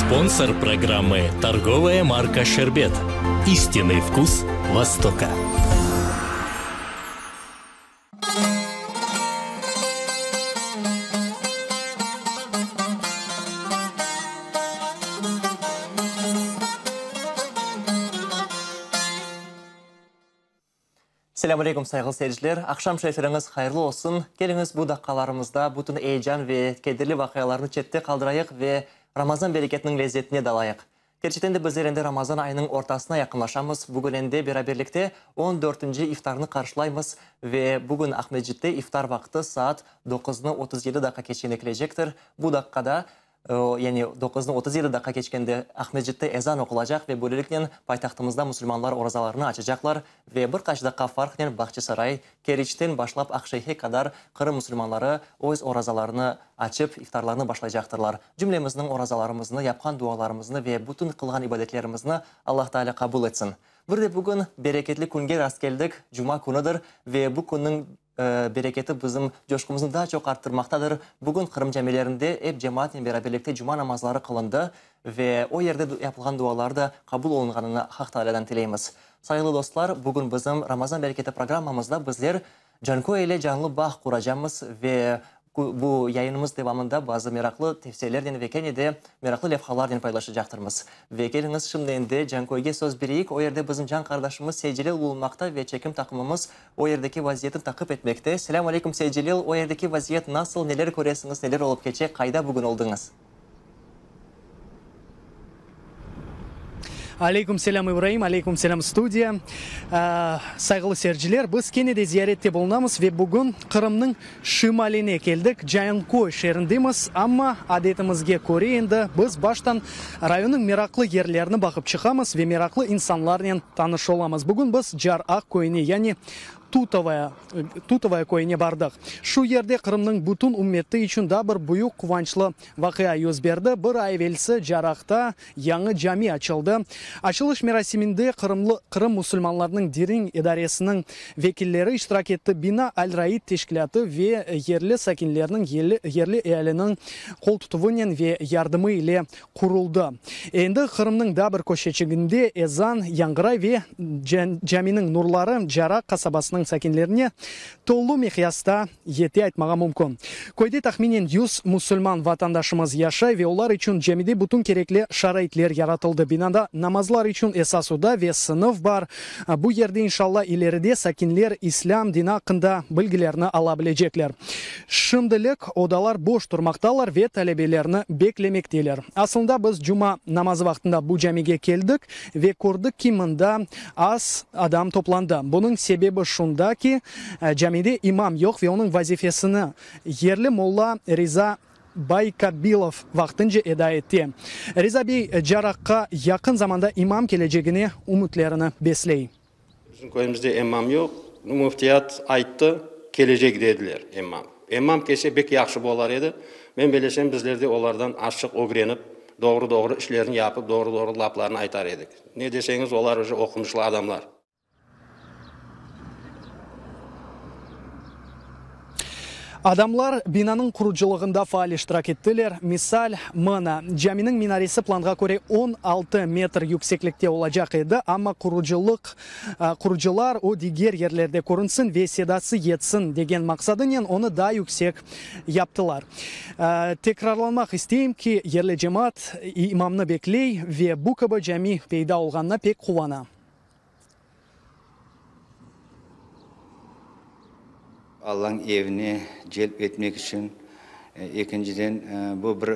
Sponsor программы торговая марка Шербет. Истинный вкус Востока. Selâm aleyküm, sayğılı seyirciler! Aqşam şerifleriñiz hayırlı olsun! Keliñiz, bu daqqalarımızda bütün eyecan ve kederli vaqialarnı çette qaldırayıq ve Ramazan bereketiniñ lezetine dalayıq. Kerçekten de bizler endi Ramazan ayınıñ ortasına yaqınlaşamız. Bugün endi beraberlikte on dörtünci iftarnı qarşılaymız ve bugün Aqmescitte iftar vaqtı saat doquznı 37 daqqa keçkende kelecektir. Bu daqqada Yani doquznı 37 daqqa keçkende Aqmescitte ezan oqulacaq ve böyleliknen paytahtımızda musulmanlar orazalarını açacaqlar ve bir qaç daqqa farqnen Bağçasaray, Keriçten başlap Aqşeyhe qadar Qırım musulmanları öz orazalarını açıp, iftarlarını başlaycaqtırlar. Cümlemizniñ orazalarımıznı, yapqan dualarımıznı ve bütün qılğan ibadetlerimizni Allah Teala qabul etsin. Bir de bugün bereketli künge rastkeldik, cuma künüdir ve bu künniñ Bereketi bizim coşqumıznı daa çoq arttırmaqtadır. Bugün Qırım camilerinde ep cemaatnen beraberlikte cuma namazları qılındı ve o yerde yapılğan dualar da qabul olunğanını Haq Taalâdan tileymiz. Sayğılı dostlar, bugün bizim Ramazan bereketi programmamızda bizler Canköy ile canlı bağ quracamız ve Bu yayınımız devamında bazı meraqlı tevsiyelernen ve kene de meraqlı levhalarnen paylaşacaqtırmız. Ve keliñiz, şimdi endi Canköyge söz bereyik, o yerde bizim can qardaşımız Seycelil bulunmaqta ve çekim taqımımız o yerdeki vaziyetni taqip etmekte. Selâm aleyküm, Seycelil, o yerdeki vaziyet nasıl, neler köresiñiz, neler olıp keçe, qayda bugün oldıñız? Aleyküm selâm, İbraim, aleyküm selâm, studiya. Sayğılı seyirciler, biz kene de ziyarette bulunamız ve bugün Qırımnıñ şimaline keldik, Cayanköy şeerindemiz, amma adetimizge köre endi biz baştan rayonnıñ meraqlı yerlerini baqıp çıqamız ve meraqlı insanlarnen tanış olamız. Bugün biz Car-Aq köyüne, yani Tutovaya, Tutovaya köyüne bardıq. Şu yerde Qırımnıñ bütün ümmeti içün daa bir büyük quvançlı vaqia yüz berdi, bir ay evelsi Caraqta yañı cami açıldı. Açılış merasiminde qırımlı Qırım musulmanlarınıñ diniy idaresiniñ vekilleri iştirak etti, bina Al-Raid teşkilâtı ve yerli sakinlerniñ, yerli ealiniñ qoltutuvınen ve yardımı ile quruldı. Endi Qırımnıñ daa bir köşeçiginde ezan yañğıray ve caminiñ nurları Caraq qasabasınıñ sakinlerine tolu miqyasta yete aytmağa mümkün. Köyde tahminen yüz musulman vatandaşımız yaşay ve olar içün camide bütün kerekli şaraitler yaratıldı. Binada namazlar içün esas oda ve sınıf bar. Bu yerde, inşalla, ileride sakinler islâm dini aqqında bilgilerni ala bilecekler. Şimdilik odalar boş turmaqtalar ve talebelerni beklemekteler. Aslında biz cuma namazı vaqtında bu camige keldik ve kördik ki, mında az adam toplandı. Bunıñ sebebi şunda ki, camide imam yoq ve onıñ vazifesini yerli molla Riza Baykabilov vaqtınca eda ete. Riza bey Caraqqa yaqın zamanda imam kelecegine ümütlerini besley. Bizim köyümizde emmam yoq. Müftiyat ayttı, kelecek dediler emmam. Emmam kelse bek yahşı bolar edi. Men belesem bizler de olardan azçıq ögrenip, doğru-doğru işlerini yapıp, doğru-doğru laplarını aytar edik. Ne deseñiz, olar uje oqumışlı adamlar. Adamlar binanıñ qurucılığında faal iştirak ettiler. Misal, mına, caminiñ minaresi planğa köre 16 metr yükseklikte olacaq edi, amma qurucılıq, qurucılar o diger yerlerde körünsin ve sedası yetsin degen maqsadınen onı daa yüksek yaptılar. Tekrarlanmaq isteyim ki, yerli cemaat imamnı bekley ve bu kibi cami peyda olğanına pek quvana. Allanıñ evine celp etmek içün, ekinciden, bu bir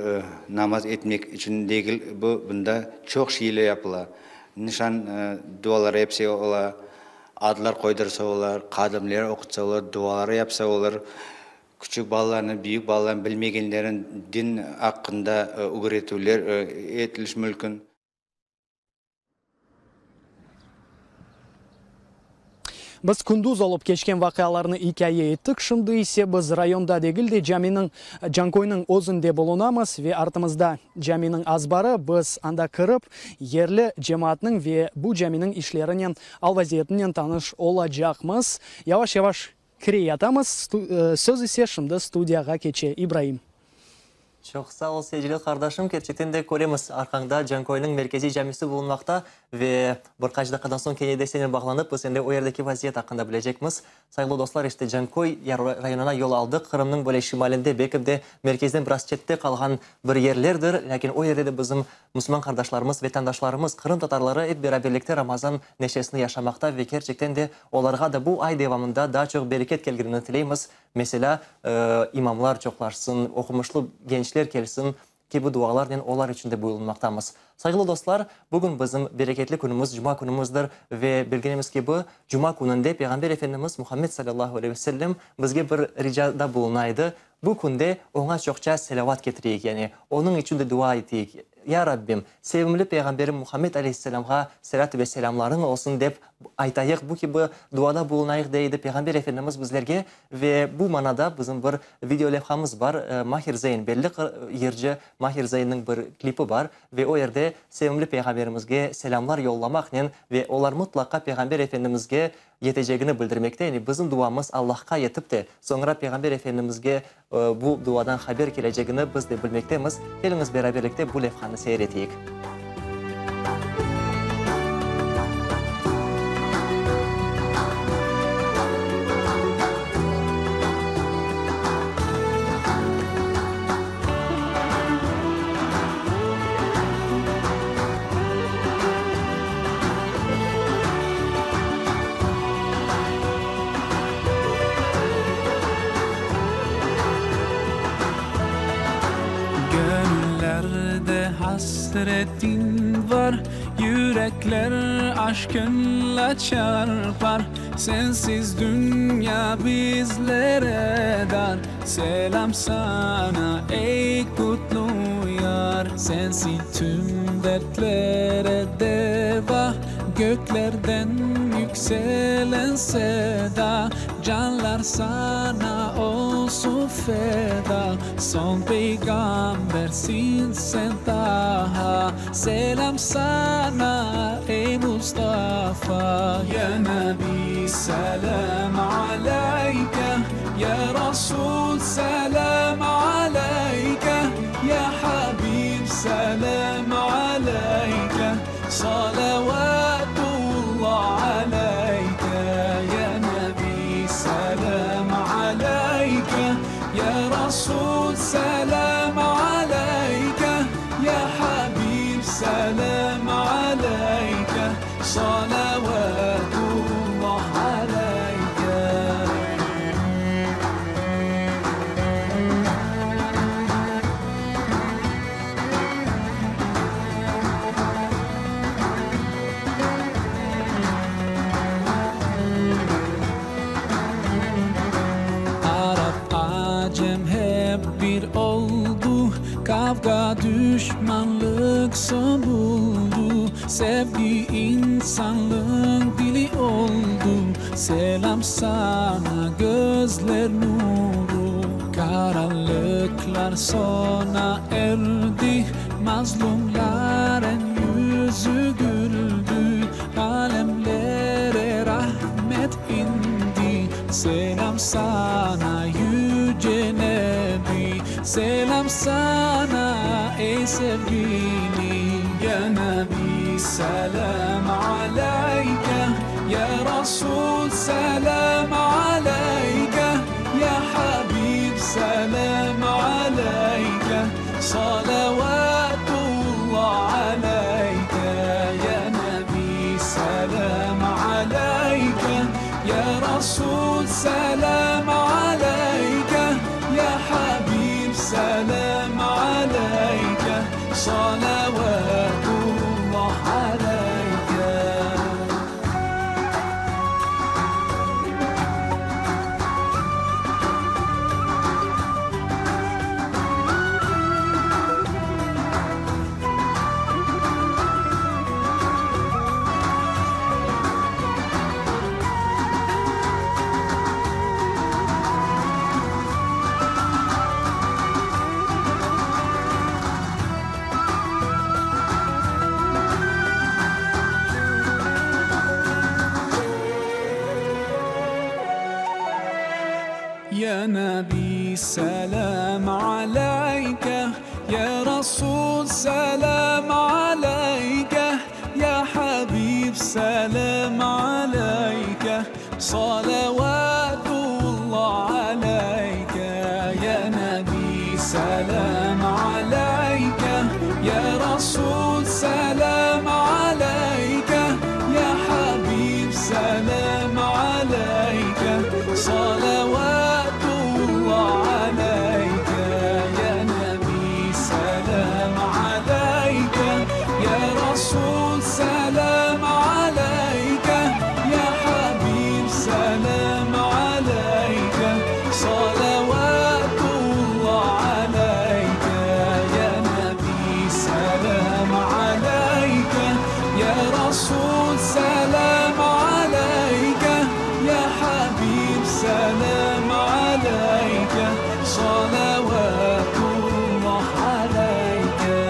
namaz etmek içün degil, bu bunda çoq şeyler yapıla, nişan duaları episi ola, adlar qoydursa olar, qadimler oqutsa olar, dualar yapsa olar, küçük balalarnı, büyük balalarnı bilmegenlerin din aqqında ögretüvler etiliş mülkün. Biz kündüz olıp keçken vaqialarnı ikâye ettik, şimdi ise biz rayonda degil de, caminiñ, Canköyniñ özünde bulunamız ve artımızda caminiñ azbarı, biz anda kirip, yerli cemaatnıñ ve bu caminiñ işlerinen, al-vaziyetinen tanış olacaqmız. Yavaş-yavaş kireyatamız, söz ise şimdi studiyağa keçe. İbraim. Çoq sağ ol, Seyitcelil qardaşım. Kerçekten de köremiz, arqañda Canköyniñ merkeziy camisi bulunmaqta ve bir qaç daqqadan soñ kene de senen bağlanıp, biz endi o yerdeki vaziyet aqqında bilecekmiz. Sayğılı dostlar, işte Canköy rayonına yol aldıq. Qırımnıñ böyle şimalinde, belki de merkezden biraz çette qalğan bir yerlerdir, lâkin o yerde de bizim musulman qardaşlarımız, vetandaşlarımız, qırımtatarları ep beraberlikte Ramazan neşesini yaşamaqta ve kerçekten de olarğa da bu ay devamında daa çoq bereket kelgenini tileymiz. Meselâ, imamlar çoqlaşsın, oqumışlı gençler kelsin kibi dualarnen olar içün de buyulunmaqtamız. Sayğılı dostlar, bugün bizim bereketli künümiz, cuma künümizdir ve bilgenimiz kibi, cuma kününde Peyğamber Efendimiz Muhammed salâllahu aleyhi ve sellem bizge bir ricada buluna edi, bu künde oña çoqça selâvat ketireyik, yani onıñ içün de dua eteyik, Ya Rabbim, sevimli Peyğamberim Muhammed aleyhisselâmğa selât ve selâmlarıñ olsun dep aytayıq, bu kibi duada bulunayıq, dey edi Peyğamber Efendimiz bizlerge. Ve bu manada bizim bir video levhamız bar, Mahir Zeyn, belli yırcı Mahir Zeynniñ bir klipi bar ve o yerde sevimli Peyğamberimizge selâmlar yollamaqnen ve olar mıtlaqa Peyğamber Efendimizge yetecegini bildirmekte, yani bizim duamız Allahqa yetip te, soñra Peyğamber Efendimizge bu duadan haber kelecegini biz de bilmektemiz. Keliñiz beraberlikte bu levhanı seyir eteyik. Gönüllerde hasretin var, Yürekler aşkınla çarpar. Sensiz dünya bizlere dar, Selam sana ey kutlu yar. Sensin tüm dertlere deva, Göklerden yükselen seda, Canlar sana olsun feda, Son peygambersin sen Taha. Selam sana ey Mustafa. Ya Nebi selam aleyke, Ya Rasul selam aleyke, Ya Habib selam aleyke, Salavatullah aleyke. Ya Nebi selam aleyke, Ya Rasul selam aleyke, Ya Habib selam aleyke, Salavatullah aleyke. Arap, Acem hep bir oldu, Kavga, düşmanlık son buldu. Sevgi insanlığın dili oldu. Selam sana gözler nuru. Karanlıklar sona erdi, Mazlumların yüzü güldü. Alemlere rahmet indi. Selam sana yüce Nebi, Selam sana ey sevgili. Ya Nebi selam aleyke, Ya Rasul selam aleyke, Ya Habib selam aleyke, Salavatullah aleyke. Ya Nebi selam aleyke, Ya Rasul selam aleyke, Ya Habib selam aleyke, Salavatullah aleyke. Ya Nebi selam aleyke. Rasul selâm aleyke, Ya Habib selâm aleyke, Salavatullah aleyke, Ya Nebi selâm aleyke, Ya Rasul selâm aleyke, Ya Habib selâm aleyke, Salavatullah aleyke, Ya Nebi selâm aleyke, Ya Rasul selâm aleyke, Ya Habib selâm aleyke, Salavatullah aleyke, Ya Nebi selâm aleyke, Ya Rasul selâm aleyke, Ya Habib selâm aleyke, Salavatullah aleyke.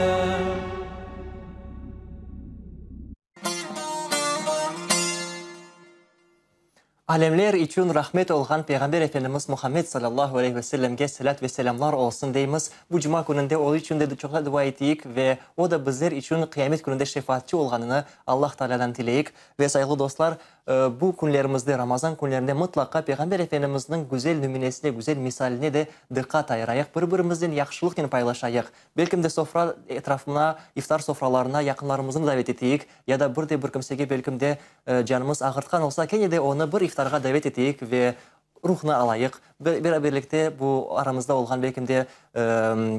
Alemler içün rahmet olğan Peyğamber Efendimiz Muhammed salâllahu aleyhi ve sellemge selât ve selâmlar olsun deymiz. Bu cuma kününde o içün de çoqta dua eteyik ve o da bizler içün qıyamet kününde şefaatçı olğanını Allah Taalâdan tileyik. Ve sayğılı dostlar, bu künlerimizde, Ramazan künlerinde mıtlaqa Peyğamber Efendimizniñ güzel nümünesine, güzel misaline de diqqat ayırayıq, bir-birimiznen yahşılıqnen paylaşayıq. Belkim de sofra etrafına, iftar sofralarına yaqınlarımıznı davet eteyik, ya da bir de bir kimsege belkim de canımız ağırtqan olsa, kene de onı bir iftarğa davet eteyik ve ruhnı alayıq. Beraberlikte bu aramızda olğan belkim de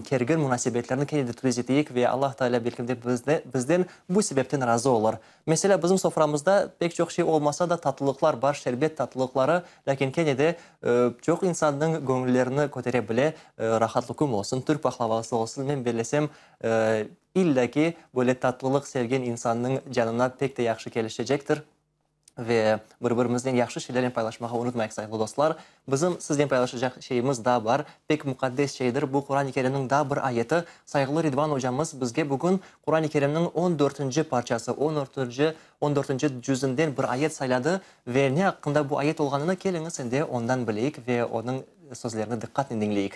kergin munasebetlerni kene de tüzeteyik ve Allah Teala belkim de bizden bu sebepten razı olur. Meselâ, bizim soframızda pek çoq şey olmasa da, tatlılıqlar bar, şerbet tatlılıqları, lâkin kene de çoq insannıñ göñüllerini kötere bile, rahat lukum olsun, türk pahlavası olsun, men bellesem, illâ ki, böyle tatlılıq sevgen insannıñ canına pek de yahşı kelişecektir. Ve bir-birimiznen yahşı şeylernen paylaşmağa unutmayıq, sayğılı dostlar. Bizim siznen paylaşacaq şeyimiz daa bar, pek muqaddes şeydir, bu Quran-ı Kerimniñ daa bir ayeti. Sayğılı Ridvan ocamız bizge bugün Quran-ı Kerimniñ on dörtünci parçası, on örtünci, on dörtünci cüzünden bir ayet sayladı ve ne aqqında bu ayet olğanını keliñiz endi ondan bileyik ve onıñ sözlerini diqqatnen diñleyik.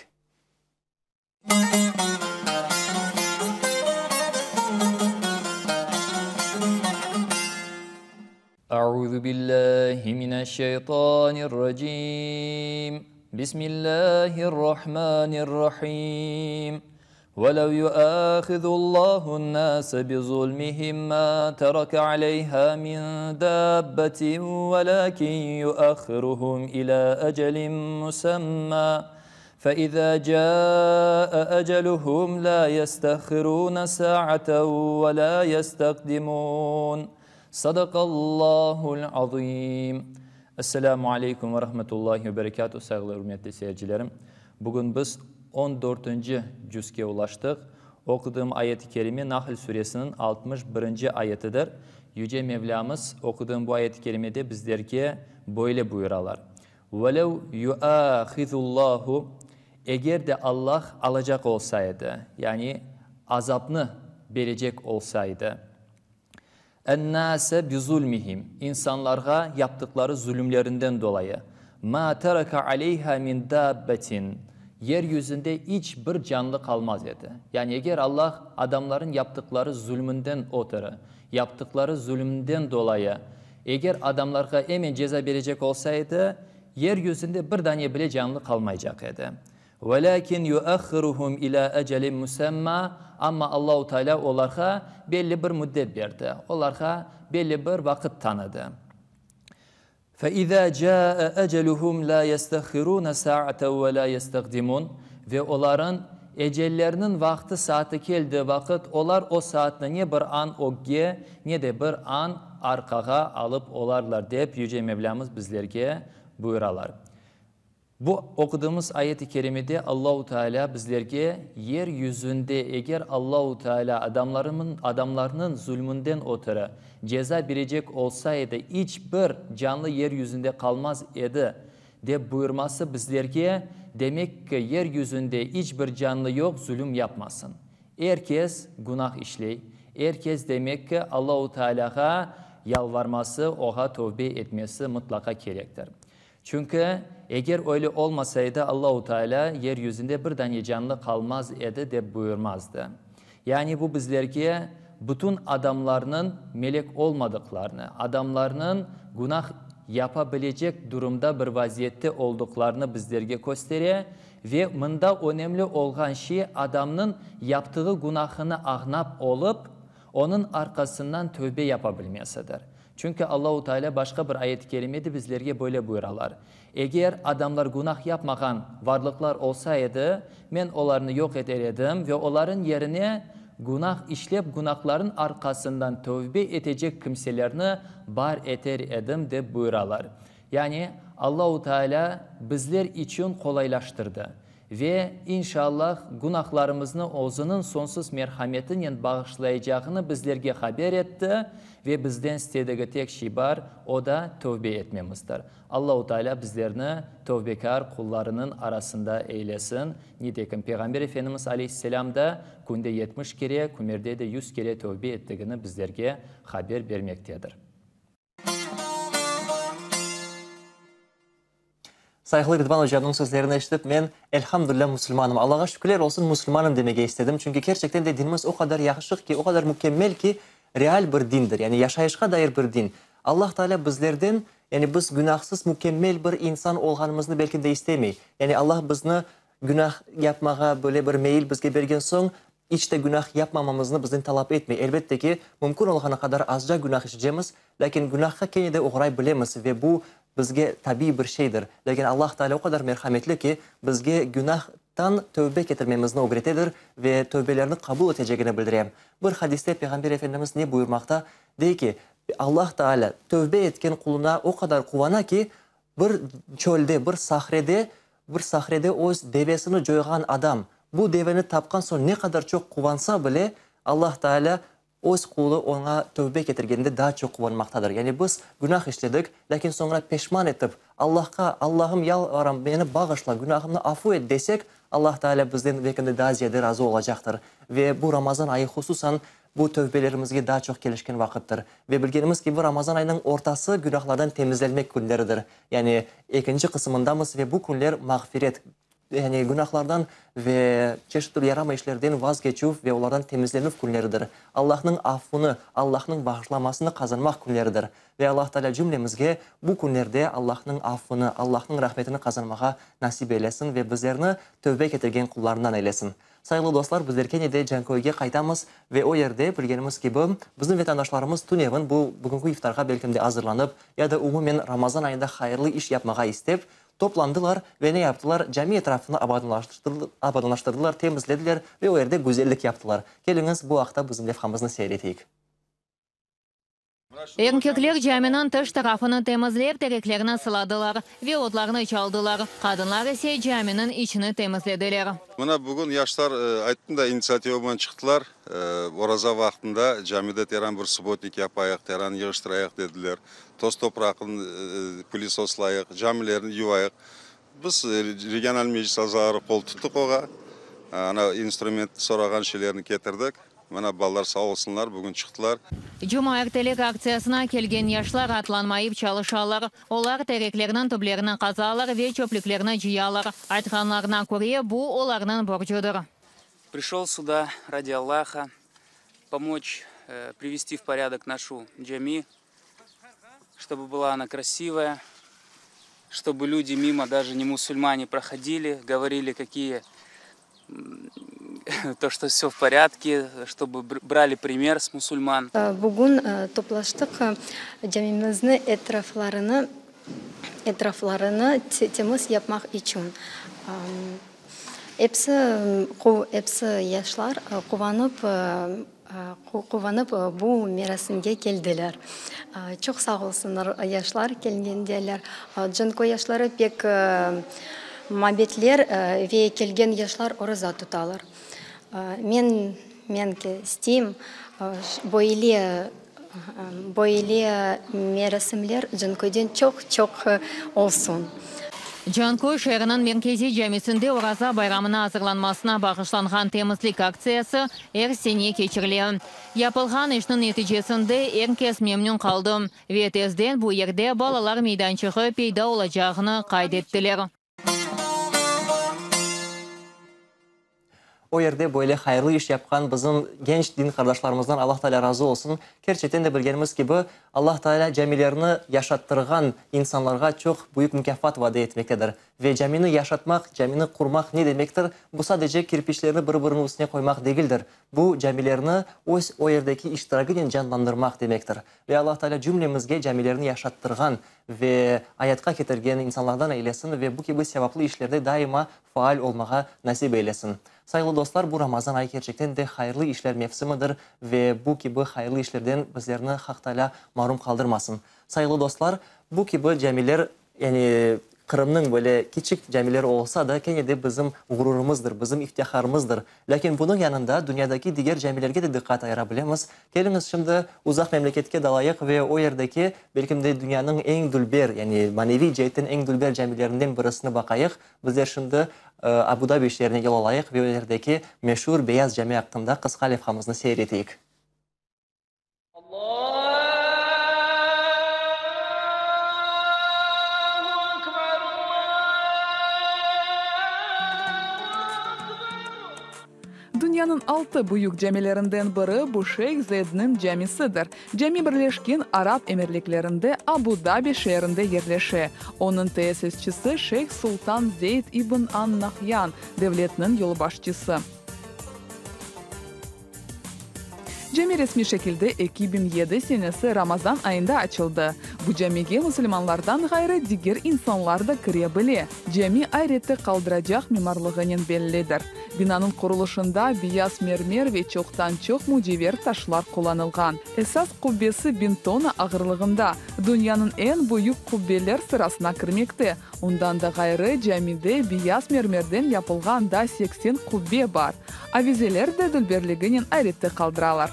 Auzu billahi mineşşeytanirracim. Bismillahirrahmanirrahim. Ve lev yuâhizullahu-n-nâse bizulmihim mâ tereke aleyhâ min dâbbetin velâkin yuahhiruhum ilâ ecelin musemmâ. Fe-izâ câe eceluhum lâ yestehhirûne sâaten ve lâ yestekdimûn. Sadakallâhul azîm. Esselamu aleykum ve rahmetullahi ve berekâtuh, sayğılı ürmetli seyircilerim. Bugün biz on dörtünci cüzge ulaştıq. Oquduğım ayet-i kerime Nahl suresiniñ 61-nci ayetidir. Yüce Mevlâmız oquduğım bu ayet-i kerimede bizlerge böyle buyuralar. Velev yuâhizullahu, eger de Allah alacaq olsa edi, yani azapnı berecek olsa edi, ennâse bizulmihim, insanlarğa yaptıqları zulümlerinden dolayı, mâ tereke aleyhâ min dâbbetin, yer yüzünde iç bir canlı qalmaz edi. Yani eger Allah adamların yaptıqları zulmünden ötürü, yaptıqları zulümden dolayı, Eger adamlarğa emen ceza berecek olsa edi, yer yüzünde bir dane bile canlı qalmaycaq edi. Velâkin yuahhiruhum ilâ ecelin müsemmâ, amma Allahu Tealâ olarğa belli bir müddet berdi, olarğa belli bir vaqıt tanıdı. Fe izâ câe eceluhum lâ yestehhirûne sâaten ve lâ yestekdimûn, ve olarıñ ecelleriniñ vaqtı-saatı keldi vaqıt, olar o saatni ne bir an ögge, ne de bir an arqağa alıp olarlar, dep Yüce Mevlâmız bizlerge buyuralar. Bu oqudığımız ayet-i kerimede Allahu Tealâ bizlerge yer yüzünde eger Allahu Tealâ adamlarımın adamlarnıñ zulmünden ötürü ceza berecek olsa edi iç bir canlı yer yüzünde qalmaz edi dep buyurması bizlerge demek ki yer yüzünde iç bir canlı yoq zulüm yapmasın. Er kes günah işley, er kes demek ki Allahu Tealâğa yalvarması, oğa tövbe etmesi mıtlaqa kerektir. Çünki eger öyle olmasa edi, Allahu Tealâ yer yüzünde bir dane canlı qalmaz edi dep buyurmazdı. Yani bu bizlerge bütün adamlarnıñ melek olmadıqlarını, adamlarnıñ günah yapa bilecek durumda bir vaziyette olduqlarını bizlerge köstere ve mında önemli olğan şey adamnıñ yaptığı günahını añlap olıp, onıñ arqasından tövbe yapa bilmesidir. Çünki Allahu Teala başqa bir ayet-i kerimede bizlerge böyle buyuralar, Eger adamlar günah yapmağan varlıqlar olsa edi, Men olarnı yoq eter edim ve olarıñ yerine günah işlep günahlarıñ arqasından tövbe etecek kimselerni bar eter edim, dep buyuralar. Yani, Allahu Teala bizler içün qolaylaştırdı ve, inşallah, günahlarımıznı Özüniñ soñsuz merhametinen bağışlaycağını bizlerge haber etti ve bizden istedigi tek şey bar, o da tövbe etmemizdir. Allahu Teala bizlerni tövbekâr qullarınıñ arasında eylesin. Nitekim, Peyğamber Efendimiz aleyhisselâm da künde 70 kere, kümerde de 100 kere tövbe ettigini bizlerge haber bermektedir. Sayğılı Ridvan ocamnıñ sözlerini eşitip, men, Elhamdülilâ, musulmanım, Allağa şükürler olsun, musulmanım demege istedim. Çünki kerçekten de dinimiz o qadar yahşı ki, o qadar mükemmel ki, real bir dindir, yani yaşayışqa dair bir din. Allah Teala bizlerden, yani biz günahsız, mükemmel bir insan olğanımıznı belki de istemey. Yani Allah bizni günah yapmağa böyle bir meyil bizge bergen soñ, iç de günah yapmamamıznı bizden talap etmey. Elbette ki, mümkün olğanı qadar azca günah işecemiz, lâkin günahqa kene de oğray bilemiz ve bu bizge tabiiy bir şeydir. Lâkin Allah Teala o qadar merhametli ki, bizge günahtan tövbe ketirmemizni ögretedir ve tövbelerni qabul etecegini bildire. Bir hadiste Peyğamber Efendimiz ne buyurmaqta? Dey ki, Allah Teala tövbe etken quluna o qadar quvana ki, bir çölde, bir sahrede, bir sahrede öz devesini coyğan adam bu deveni tapqan soñ ne qadar çoq quvansa bile, Allah Teala öz qulu oña tövbe ketirgende daa çoq quvanmaqtadır. Yani biz günah işledik, lâkin soñra peşman etip, Allahqa, Allahım, yalvaram, meni bağışla, günahımnı afu et desek, Allah Teala bizden belki de daa ziyade razı olacaqtır. Ve bu Ramazan ayı hususan Bu tövbelerimizge daa çoq kelişken vaqıttır. Ve bilgenimiz kibi, Ramazan ayınıñ ortası günahlardan temizlenmek künleridir. Yani ekinci qısımındamız ve bu künler mağfiret, yani günahlardan ve çeşit türlü yaramay işlerden vazgeçüv ve olardan temizlenüv künleridir. Allahnıñ afvını, Allahnıñ bağışlamasını qazanmaq künleridir. Ve Allah Teala cümlemizge bu künlerde Allahnıñ afvını, Allahnıñ rahmetini qazanmağa nasip eylesin ve bizlerni tövbe ketirgen qullarından eylesin. Sayğılı dostlar, bizler kene de Canköyge qaytamız ve o yerde, bilgenimiz kibi, bizim vetandaşlarımız tünevin bu bugünki iftarğa belkim de azırlanıp, ya da umumen Ramazan ayında hayırlı iş yapmağa istep, toplandılar ve ne yaptılar, cami etrafını abadanlaştırdılar, temizlediler ve o yerde güzellik yaptılar. Keliñiz, bu aqta bizim levhamıznı seyir eteyik. Erkekler caminiñ tış tarafını temizlep, tereklerni sıladılar ve otlarnı çaldılar, qadınlar ise caminiñ içini temizlediler. Mına bugün yaşlar, ayttım da, initsiativaman çıqtılar, oraza vaqtında camide teran bir subbotnik yapayıq, teran yığıştırayıq dediler, toz-topraqnı pılesoslayıq, camilerni yuvayıq. Biz, regional meclis azaları qol tuttıq oğa, ana instrument sorağan şeylerni ketirdik. Mına balalar sağ olsunlar, bugün çıqtılar. Cumaertelik aktsiyasına kelgen yaşlar atlanmayıp çalışalar. Olar tereklerniñ tüblerini qazalar ve çöplüklerni cıyalar. Aytqanlarına köre, bu olarnıñ borcudır. Prişol suda radi Allaha pomoç privesti v poryadok naşu cami, ştobu byla ona krasivaya, ştobu lüdi mimo, daje ne musulmane, prohodili, govorili, kakiye To, çto vse v poryadke, ştobu brali primer s musulman. Bugün toplaştıq camimizni etraflarını etraflarını temiz yapmaq içün. Episi episi yaşlar quvanıp quvanıp bu merasimge keldiler. Çoq sağ olsunlar yaşlar kelgendeler. Canköy yaşları pek mabetler ve kelgen yaşlar oraza tutalar. Men men isteyim böyle böyle merasimler Canköyden çoq-çoq olsun. Canköy şeeriniñ merkeziy camisinde Oraza bayramına azırlanmasına bağışlanğan temizlik aktsiyası er sene keçirile. Yapılğan işniñ neticesinde er kes memnün qaldı ve tezden bu yerde balalar meydançığı peyda olacağını qayd ettiler. O yerde böyle hayırlı iş yapqan bizim genç din qardaşlarımızdan Allah Taalâ razı olsun. Kerçekten de bilgenimiz kibi, Allah Taalâ camilerni yaşattırğan insanlarğa çoq büyük mukâfat vade etmektedir. Ve camini yaşatmaq, camini qurmaq ne demektir? Bu sadece kirpiçlerni bir-biriniñ üstüne qoymaq degildir. Bu, camilerni öz o yerdeki iştiragınen canlandırmaq demektir. Ve Allah Taalâ cümlemizge camilerni yaşattırğan ve ayatqa ketirgen insanlardan eylesin ve bu kibi sevaplı işlerde daima faal olmağa nasip eylesin. Sayğılı dostlar, bu Ramazan ayı kerçekten de hayırlı işler mevsimidir ve bu kibi hayırlı işlerden bizlerni Haq Taalâ marum qaldırmasın. Sayğılı dostlar, bu kibi camiler, yani Qırımnıñ böyle kiçik camileri olsa da, kene de bizim ğururımızdır, bizim iftiharımızdır. Lâkin bunıñ yanında dünyadaki diger camilerge de diqqat ayıra bilemiz. Keliñiz, şimdi uzaq memleketke dalayıq ve o yerdeki, belkim de, dünyanıñ eñ dülber, yani maneviy ceetten eñ dülber camilerinden birisini baqayıq. Bizler şimdi Abu-Dabi şeerine yol alayıq ve o yerdeki meşur Beyaz cami aqqında qısqa levhamıznı seyir eteyik. Dünyanıñ altı büyük camilerinden biri bu Şeyh Zayedniñ camisidir. Cami Birleşken Arap Emirliklerinde Abu-Dabi şeerinde yerleşe. Onıñ teessisçisi Şeyh Sultan Zeyd ibn An-Nahyan, devletniñ yolbaşçısı. Cami resmiy şekilde 2007 senesi Ramazan ayında açıldı. Bu camige musulmanlardan ğayrı diger insanlar da kire bile. Cami ayrette qaldıracaq mimarlığınen bellidir. Binanıñ qurulışında beyaz mermer ve çoqtan-çoq mücever taşlar qullanılğan. Esas qubbesi biñ tonna ağırlığında, dünyanıñ eñ büyük qubbeler sırasına kirmekte. Ondan da ğayrı, camide beyaz mermerden yapılğan daa 80 qubbe bar. Avizeler de dülberliginen ayrette qaldıralar.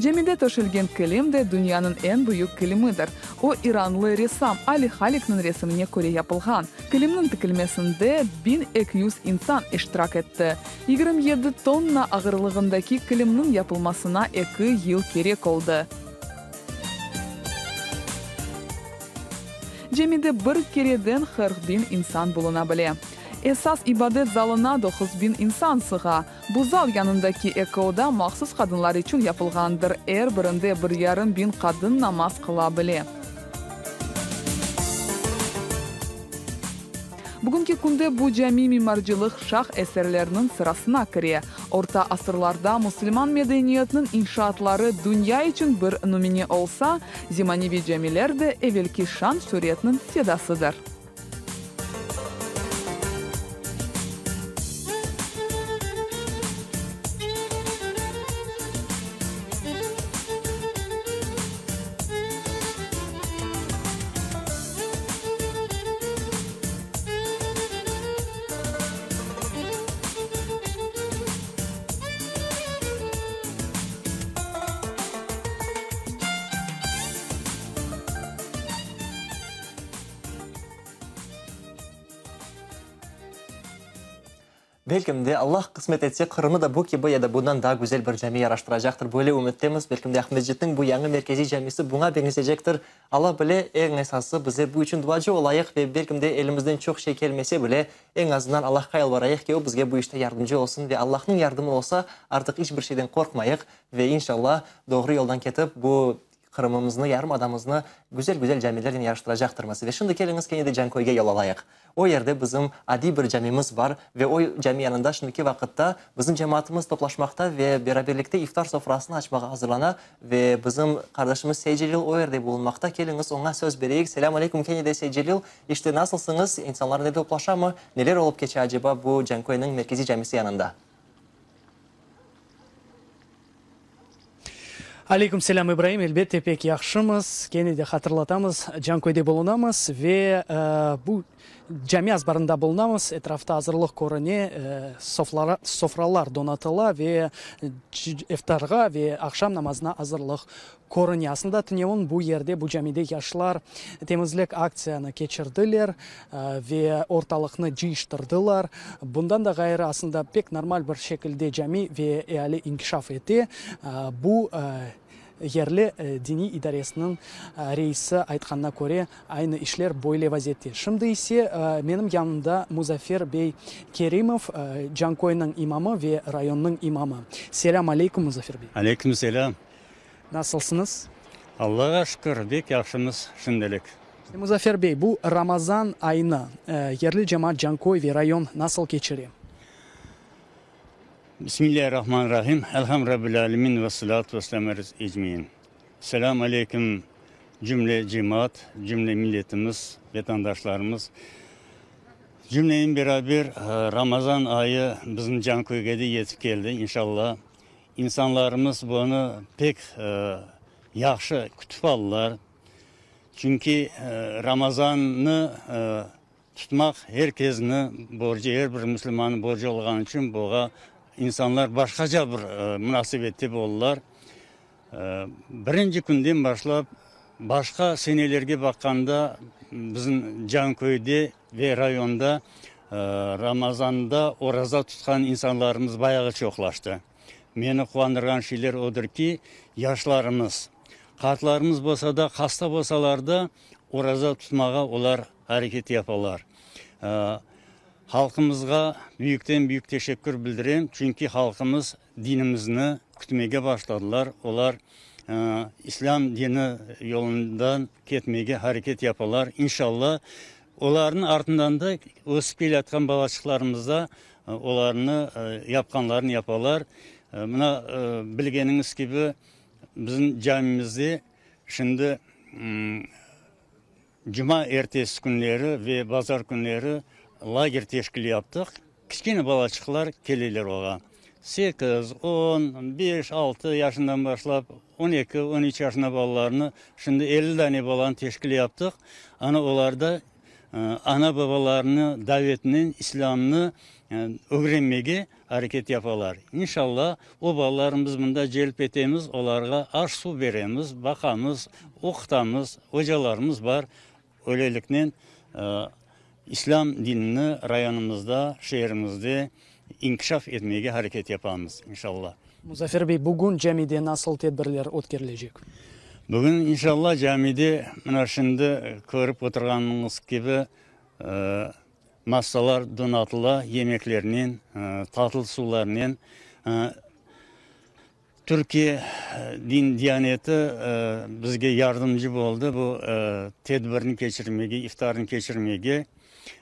Camide töşelgen kilim de dünyanıñ eñ büyük kilimidir. O, iranlı ressam Ali Halikniñ resimine köre yapılğan. Kilimniñ tikilmesinde 1200 insan iştirak etti. 27 tonna ağırlığındaki kilimniñ yapılmasına eki yıl kerek oldı. Camide bir kereden 40 biñ insan buluna bile. Esas ibadet zalına 9 biñ insan sığa. Bu zal yanındaki eki oda mahsus qadınlar içün yapılğandır, er birinde bir yarım biñ qadın namaz qıla bile. Bugünki künde bu cami mimarcılıq şah eserleriniñ sırasına kire. Orta asırlarda musulman medeniyetiniñ inşaatları dünya içün bir nümüne olsa, zemaneviy camiler de evelki şan-şüretniñ sedasıdır. Belkim de, Allah qısmet etse, Qırımnı da bu kibi ya da bundan daa güzel bir cami yaraştıracaqtır. Böyle ümüttemiz. Belkim de, Aqmescitniñ bu yañı merkeziy camisi buña beñzecektir. Alla bile, eñ esası, bizler bu içün duacı olayıq ve belkim de, elimizden çoq şey kelmese bile, eñ azından Allahqa yalvarayıq ki, o bizge bu işte yardımcı olsun ve Allahnıñ yardımı olsa, artıq iç bir şeyden qorqmayıq ve inşallah, doğru yoldan ketip, bu Qırımımıznı, yarımadamıznı güzel-güzel camilernen yaraştıracaqtırmız. Ve şimdi keliñiz kene de Canköyge yol alayıq. O yerde bizim adiy bir camimiz bar ve o cami yanında şimdiki vaqıtta bizim cemaatımız toplaşmaqta ve beraberlikte iftar sofrasını açmağa azırlana ve bizim qardaşımız Seycelil o yerde bulunmaqta. Keliñiz oña söz bereyik. Selâm aleyküm kene de Seycelil. İşte nasılsıñız? İnsanlar ne toplaşamı? Neler olıp keçe aceba bu Canköyniñ merkeziy camisi yanında? Aleyküm selâm, İbraim. Elbette, pek yahşımız. Kene de hatırlatamız, Canköyde bulunamız ve bu cami azbarında bulunamız. Etrafta azırlıq körüne, sofralar donatıla ve iftarğa ve aqşam namazına azırlıq körüne. Aslında, tünevin bu yerde, bu camide yaşlar temizlik aktsiyanı keçirdiler ve ortalıqnı cıyıştırdılar. Bundan da ğayrı, aslında, pek normal bir şekilde cami ve eali inkişaf ete. Bu. Yerli diniy idaresiniñ reisi aytqanına köre, aynı işler böyle vaziyette. Şimdi ise menim yanımda Muzaffer bey Kerimov, Canköyniñ imamı ve rayonnıñ imamı. Selâm aleyküm, Muzaffer bey. Aleyküm selâm. Nasılsıñız? Allağa şükür, bek yahşımız şimdilik. Muzaffer bey, bu Ramazan ayını yerli cemaat Canköy ve rayon nasıl keçire? Bismillâhirrahmanirrahim, Elham Rabbil âlemin ve salâtu ve selâm ecmaîn. Selâm aleyküm cümle cemaat, cümle milletimiz, vetandaşlarımız. Cümlenen beraber Ramazan ayı bizim Canköyge de yetip keldi, inşallah. İnsanlarımız bunı pek yahşı kütüp aldılar. Çünki Ramazannı Tutmaq er kezni borcu, er bir musulmannıñ borcu olğanı içün buğa insanlar başqaca bir munasebette boldılar. Birinci künden başlap başqa senelerge baqqanda bizim Canköyde ve rayonda Ramazanda oraza tutqan insanlarımız bayağı çoqlaştı. Meni quvandırğan şeyler odır ki, yaşlarımız, qartlarımız bolsa da, hasta bolsalar da, oraza tutmağa olar areket yapalar. Halqımızğa büyükten-büyük teşekkür bildirem, çünki halqımız dinimizni kütmege başladılar, olar İslâm dini yolundan ketmege areket yapalar. İnşallah, olarnıñ artından da ösip keleyatqan balaçıqlarımız da olarnı yapqanlarını yapalar. Mına, bilgeniñiz kibi, bizim camimizde şimdi Cuma ertesi künleri ve bazar künleri lager teşkil yaptıq. Kiçkene balaçıqlar keleler oğa. Sekiz, on, beş, altı yaşından başlap 12, 13 yaşında balalarnı, şimdi 50 dane balanı teşkil yaptıq. Ana olar da ana-babalarını davetinen İslâmnı ögrenmege areket yapalar. İnşallah, o balalarnı biz mında celp etemiz, olarğa aş-suv beremiz, baqamız, oqutamız, ocalarımız bar. Öyleliknen, İslâm dinini rayonımızda, şeerimizde inkişaf etmege areket yapamız, inşallah. Muzaffer bey, bugün camide nasıl tedbirler ötkerilecek? Bugün, inşallah, camide, mına şimdi körip oturğanıñız kibi, Masalar donatıla yemeklernen, tatlı suvlarnen. Türkiye din diyaneti bizge yardımcı boldı bu tedbirni keçirmege, iftarnı keçirmege.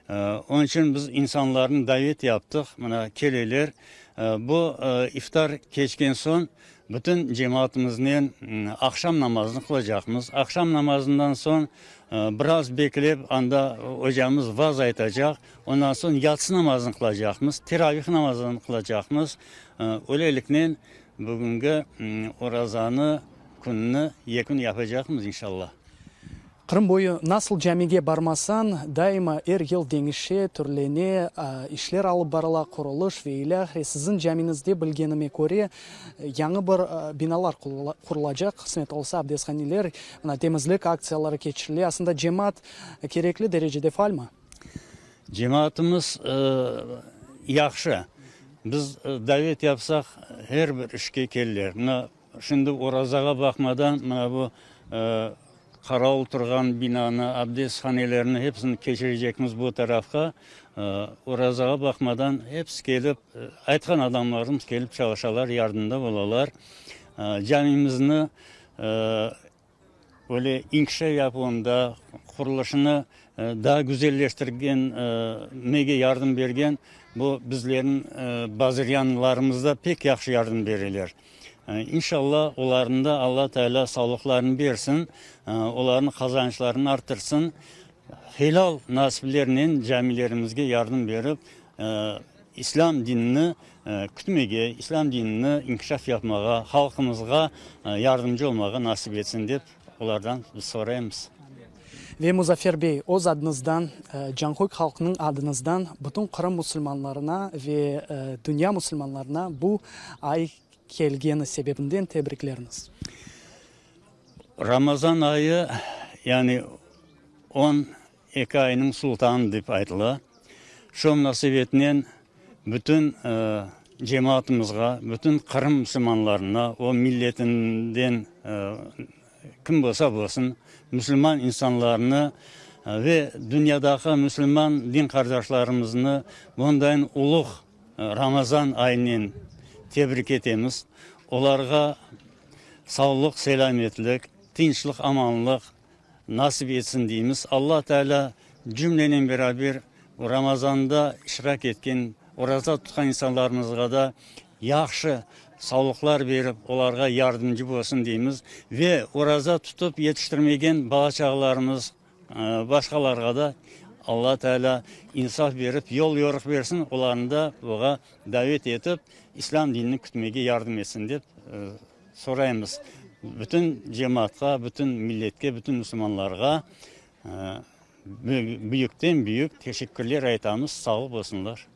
Onıñ içün biz insanlarnı davet yaptıq, mına keleler. Bu iftar keçken soñ Bütün cemaatımıznen aqşam namazını qılacaqmız. Aqşam namazından soñ biraz beklep, anda ocamız vaaz aytacaq. Ondan soñ yatsı namazını qılacaqmız, teravih namazını qılacaqmız. Öyleliknen bugüngi orazanı, künni yekün yapacaqmız, inşallah. Qırım boyu nasıl camige barmasañ, daima er yıl deñişe, türlene, işler alıp barıla, qurulış ve ilâhre. Siziñ camiñizde, bilgenime köre, yañı bir binalar qurulacaq, qısmet olsa, abdesthaneler, mına, temizlik aktsiyaları keçirile. Aslında, cemaat kerekli derecede faalmi? Cemaatımız yahşı. Biz davet yapsaq, er bir işke keleler. Mına, Şimdi orazağa baqmadan, mına bu qaravul turğan binanı, abdesthanelerni hepsini keçirecekmiz bu tarafqa. Orazağa baqmadan hepsi kelip, aytqan adamlarımız kelip çalışalar, yardımda bolalar. Camimizni Böyle inkişaf yapuvında, qurulışını daa güzelleştirgen, mege yardım bergen bu bizlerniñ bazirgânlarımız da pek yahşı yardım bereler. İnşallah, olarnı da Alla Teala sağlıqlarını bersin, olarnıñ qazançlarını arttırsın, helal nasiplernen camilerimizge yardım berip, İslâm dinini kütmege, İslâm dinini inkişaf yapmağa, halqımızğa yardımcı olmağa nasip etsin dep olardan biz soraymız. Ve Muzaffer bey, öz adıñızdan, Canköy halqınıñ adınızdan bütün Qırım musulmanlarına ve dünya musulmanlarına bu ay kelgeni sebebinden tebriklerimiz. Ramazan ayı, yani 12 aynıñ sultanı dep aytıla. Şu munasebetnen bütün. cemaatımızğa, bütün Qırım musulmanlarına, o milletinden kim bolsa bolsun, musulman insanlarını ve dünyadaki musulman din qardaşlarımıznı bundayın uluğ Ramazan ayınen tebrik etemiz. Olarğa sağlıq, selâmetlik, tınçlıq, amanlıq nasip etsin deymiz. Alla Teala cümlenen beraber Ramazanda iştirak etken, oraza tutqan insanlarımızğa da yahşı sağlıqlar berip, olarğa yardımcı bolsun deymiz. Ve oraza tutıp yetiştirmegen bala-çağalarımız, başqalarğa da Alla Teala insaf berip, yol-yoruq bersin, olarnı da buğa davet etip, İslâm dinini kütmege yardım etsin dep soraymız. Bütün cemaatqa, bütün milletke, bütün musulmanlarğa büyükten-büyük teşekkürler aytamız, sağ bolsunlar.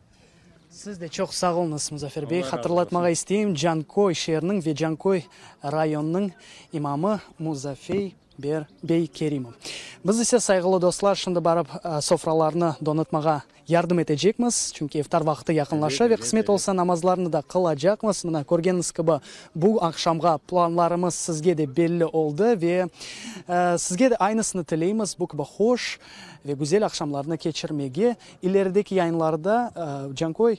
Siz de çoq sağ oluñız, Muzaffer bey. Hatırlatmağa isteyim, Canköy şeeriniñ ve Canköy rayonınıñ imamı Muzafey bey Kerimov. Biz ise, sayğılı dostlar, şimdi barıp sofralarnı donatmağa yardım etecekmiz, çünki iftar vaqtı yaqınlaşa ve qısmet olsa namazlarnı da qılacaqmız. Mına, körgeniñiz kibi, bu aqşamğa planlarımız sizge de belli oldı ve sizge de aynısını tileymiz, bu kibi hoş ve güzel aqşamlarnı keçirmege. İlerideki yayınlarda Canköy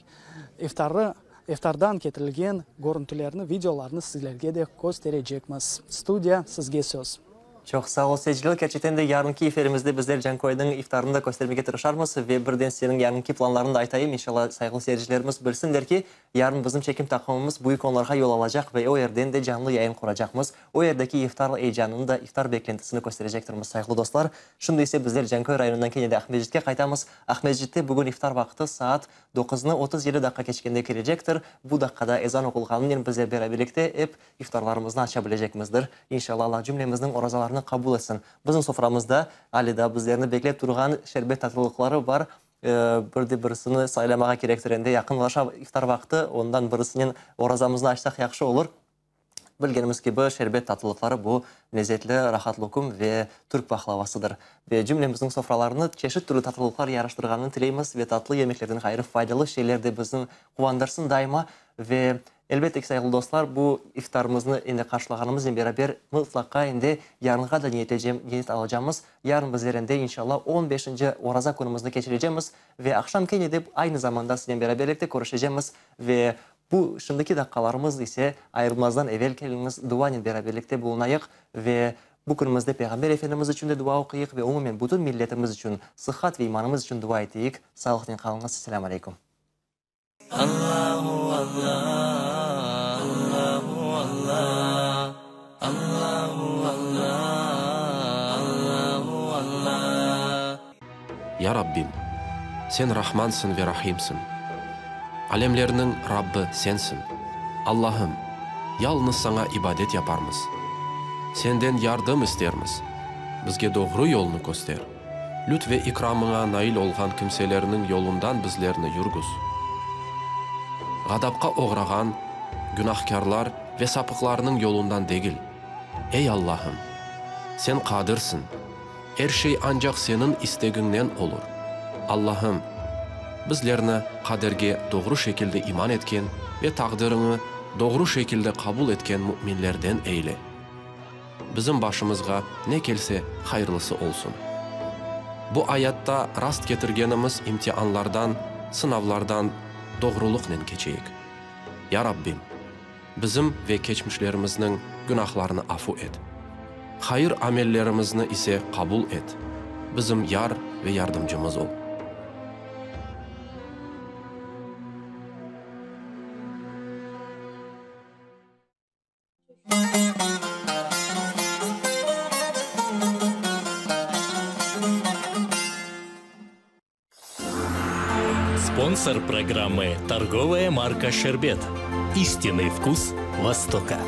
iftarı, iftardan ketirilgen körüntülerni, videolarnı sizlerge de kösterecekmiz. Studiya, sizge söz. Çoq sağ ol, Secil. Kerçekten de yarınki efirimizde bizler Canköyniñ iftarını da köstermege tırışarmız ve birden seniñ yarınki planlarıñnı da aytayım, inşallah sayğılı seyircilerimiz bilsinler ki, yarın bizim çekim taqımımız Büyük Onlarğa yol alacaq ve o yerden de canlı yayın quracaqmız. O yerdeki iftar eyecanını da, iftar beklentisini kösterecektirmiz, sayğılı dostlar. Şimdi ise bizler Canköy rayonından kene de Aqmescitke qaytamız. Aqmescitte bugün iftar vaqtı saat doquznı 37 daqqa keçkende kelecektir. Bu daqqada ezan oqulğanınen bizler beraberlikte ep iftarlarımıznı aça bilecekmizdir. İnşallah Allah cümlemizniñ orazalarını qabul etsin. Bizim soframızda ale daa bizlerni beklep turğan şerbet tatlılıqları bar. Bir de birisini saylamağa kerektir. Endi yaqınlaşa iftar vaqtı, ondan birisinen orazamıznı açsaq yahşı olur. Bilgenimiz kibi, şerbet tatlılıqları bu lezetli rahat lokum ve türk pahlavasıdır. Ve cümlemizniñ sofralarını çeşit türlü tatlılıqlar yaraştırğanını tileymiz ve tatlı yemeklerden ğayrı faydalı şeyler de bizni quvandırsın daima. Ve, elbette ki, sayğılı dostlar, bu iftarımıznı endi qarşılağanımıznen beraber mıtlaqa endi yarınğa da niyetlecem, niyet alacamız. Yarın bizler endi, inşallah, on beşinci oraza künümizni keçirecemiz ve aqşam kene de aynı zamanda siznen beraberlikte körüşecemiz ve Bu şimdiki daqqalarımız ise ayırılmazdan evel keliñiz duanen beraberlikte bulunayıq ve bu künümizde Peyğamber Efendimiz içün de dua oquyıq ve umumen bütün milletimiz içün, sıhhat ve imanımız içün dua eteyik. Sağlıqnen qalıñız. Selâm aleykum. Allahu Allah, Allahu Allah, Allahu Allah, Allahu Allah. Ya Rabbim, Sen Rahmansıñ ve Rahimsiñ. Alemlerniñ Rabbi Sensiñ. Allahım, yalnız Saña ibadet yaparmız. Senden yardım istermiz. Bizge doğru yolnı köster. Lütf ve ikramıña nail olğan kimselerniñ yolundan bizlerni yürgüz. Ğadapqa oğrağan günahkârlar ve sapıqlarnıñ yolundan degil. Ey Allahım! Sen Qadirsiñ. Er şey ancaq Seniñ istegiñnen olur. Allahım, bizlerni qaderge doğru şekilde iman etken ve taqdiriñi doğru şekilde qabul etken müminlerden eyle. Bizim başımızğa ne kelse, hayırlısı olsun. Bu ayatta rast ketirgenimiz imtianlardan, sınavlardan doğrulıqnen keçeyik. Ya Rabbim! Bizim ve keçmişlerimizniñ günahlarını afu et. Hayır amellerimizni ise qabul et. Bizim yar ve yardımcımız ol. Спонсор программы «Торговая марка «Шербет». Истинный вкус Востока.